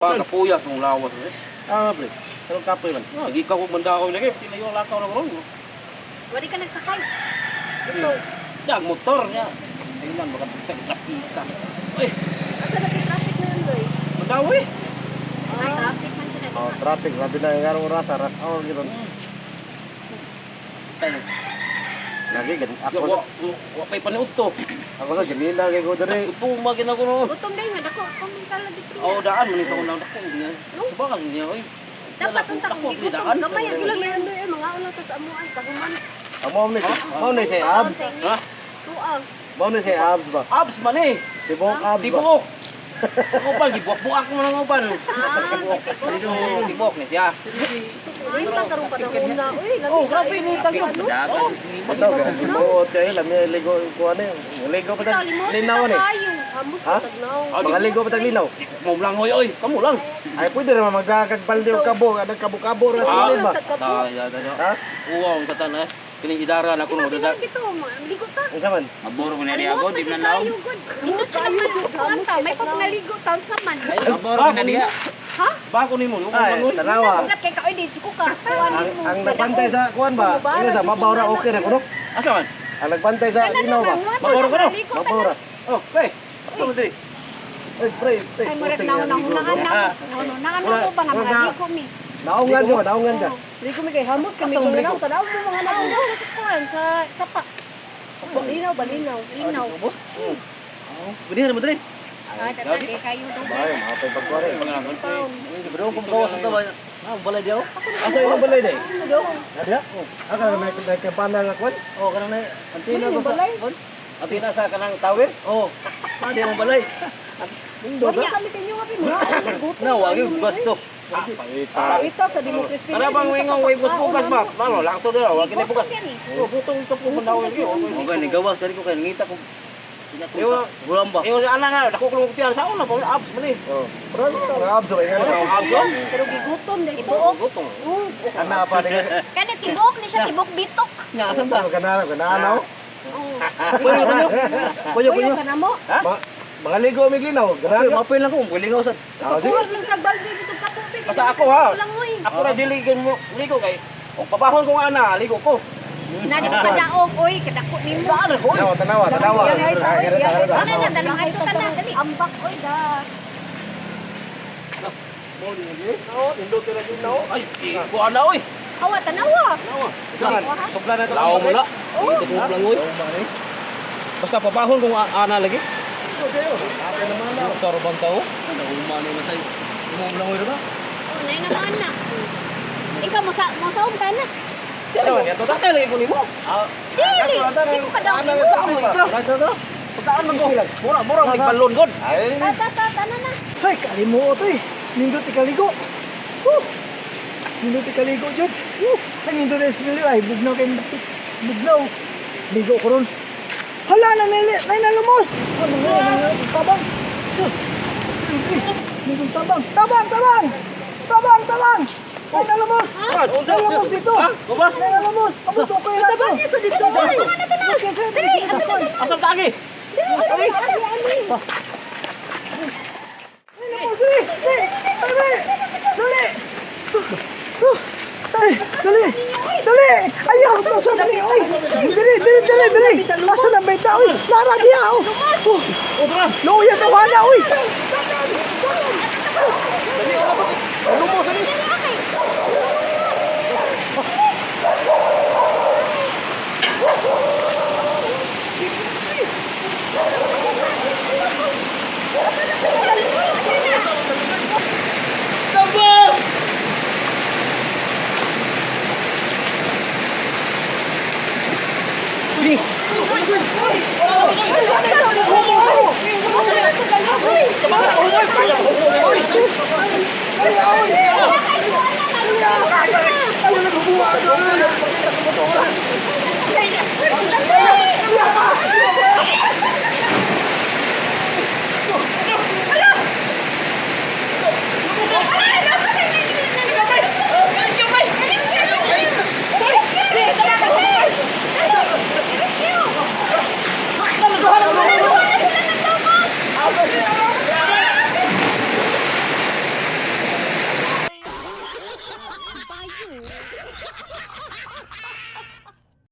Pagkapuyas mong lawas eh. Ah, pre. Anong kapoy man? Ah, gikan ko banda ko lagi, tinayo lakaw na ron. Wali ka nagsakay. Ito. Dag motor niya. Ayun lang baka trapika. Uy, Asa na traffic na yun, doy? mandawi. Ay, traffic man siya na. Oh, traffic. Grabe na yung arong rasa. Rush hour gano'n. Tayo. Lagi, ganun. Ako Ako, wa wa pay paniud to. ako sa ganina kay ko dere. Tuma gina ko noon. Gutom dahil nga, dako. Ako mong tala dito. Oh, daan man ikaw na dako niya. Subakan niya oy. Dapat ang takong gigutom. Gamay ang Ilang na yun doy, eh, mga una tas amo ay kahuman. Ang mao ni, mao ni si abs. Ha? Tuang. Mao ni si abs ba? Abs man eh. Tibok abs ba? Tibuok. Ako pa gibuak-buak mo nang uban. Ah, Dito tibok ni siya. Rinta karong panahon na. Uy, lami Oh, grabe ni tagyo. Ano? Ito, tibuot kayo. Lami ligo ko ano yun. Ligo pa Ikaw, tag limot linaw na ni. kayo. Hamos Ha? ka tagnaw. Mga ligo pa tag linaw. Mo lang hoy oy, kamo lang. Ay, pwede naman magkakagbalde og kabo. Anong kabo-kabo ra sa Ah. ilin ba? Tagkabo. Da da da. Ha? Uwaw sa tanan. Kining idara na kuno Ikaw, da. dito. Ligo ta. Unsa man? Aboro ko na diya ako, di Alimot man na laom. kayo, good. Indot siya naman. Kuwan ta. May pagpangaligo taon sa man. Aboro ko na diya. Ha? Bako nimo, Ay, tanawa. Ugat kay ka, oy, di ko ka. Kuwan Ang nimo. ang nagbantay sa kuan ba? Ano sa mabaw ra okay ra kuno? Asa man? Ang nagbantay sa linaw ba? Maboro ka no? Mabaw ra. Oh, pre. Asa man diri? Ay, pre, pre. Ay, murag naunahunaan na mo. Naunahunaan na mo ba nga mga ligo mi. Naungan siya ba? Naungan siya. Dili ko mi kay hamos kami Asa ko mo ligo? lang tanaw mo mga Ano nauna. sa kuwan sa sapa. Balinaw, balinaw. Linaw. Oh, binihan mo diri. Ah, tata di kayo Ay, mga pay pagkuan. Bro, kung gawas sa ba? Ah, balay diaw. Asa imong balay day? Ada? Ah, kanang may may kampana nga kuan? Oh, kanang na antina ko sa Antina sa kanang tower? Oh. Ah, di mo balay. Wala kami sa inyo nga pi mga gutom. Na wagi basto. Paita. Paita sa Democracy. Kana bang wingon way bus bukas ba? Malo lang to dira, wagi na bukas. Gutom yan eh. Oh, butong ito po mandaw gyud. Okay, nigawas kani ko kay ngita ko. Iwa, Bulan ba? ingon si ana nga dako ko tiyan sa una pa abs man eh. Oh. Pero mga abs ba ingan? Oh, abs oh. Pero gigutom dai to. Tibuok. Gutong. Ana pa di Kada tibuok ni siya, tibok bitok. Nya asan ta? kana kana ano? Puyo kanyo. Puyo Kuya kanyo. ka na mo. Mga ligo mig linaw. Grabe. Mapil lang ko, lingaw sa. Ah, sige. Kuha lang sa balde dito katubig. Basta ako ha. Lang mo eh. Ako ra dili gyud mo ligo kay. O pabahon ko nga ana, ligo ko. Na di ko kadaog, oy, kadako nimo. Daan ko. Tanawa, tanawa, tanawa. Ano na tanong ato tanan dali. Ambak oy da. Ay, ko ana oy. Awa tanawa. Supla na ito. Law mo na. Oh, Ito ko lang oy. Basta pabahon ko nga ana lagi. Sa bang tao? Nauma ni matay. Mo lang oy ba? oh, nay naman na. Ikaw mo sa mo saom ka na. Ito sa lagi ko nimo. Dili. Di ko kadaog nimo. Pagkaan man ko. Mura mura mig balon god. Ay, Ta ta ta tanan na. Ay, kalimuot eh. Nindot ikaligo. Woo! Nindot ikaligo, Jud. Woo! Ay, nindot yung smell ay, bugnaw kay bugnaw. Ligo ko ron. Hala, nanili, nay nalumos! Ano nga, ano nga, tabang. Diyos. Nindot tabang. Tabang, tabang! Tabang, tabang! Ay, nalumos! Ay, nalumos dito! Ba? Ay, nalumos! Abot ko kayo lang Tabang ito dito. Dali, ato na. Asam tagi. Dali, ali ali. Dali! Dali! Dali! Dali! Dali! Dali! Ayaw! Asa na ni? Oy! Dali! Dali! Dali! Dali! Asa na beta? Oy! Nara diya! Oh! Luya ka wala! Oy! Ooh.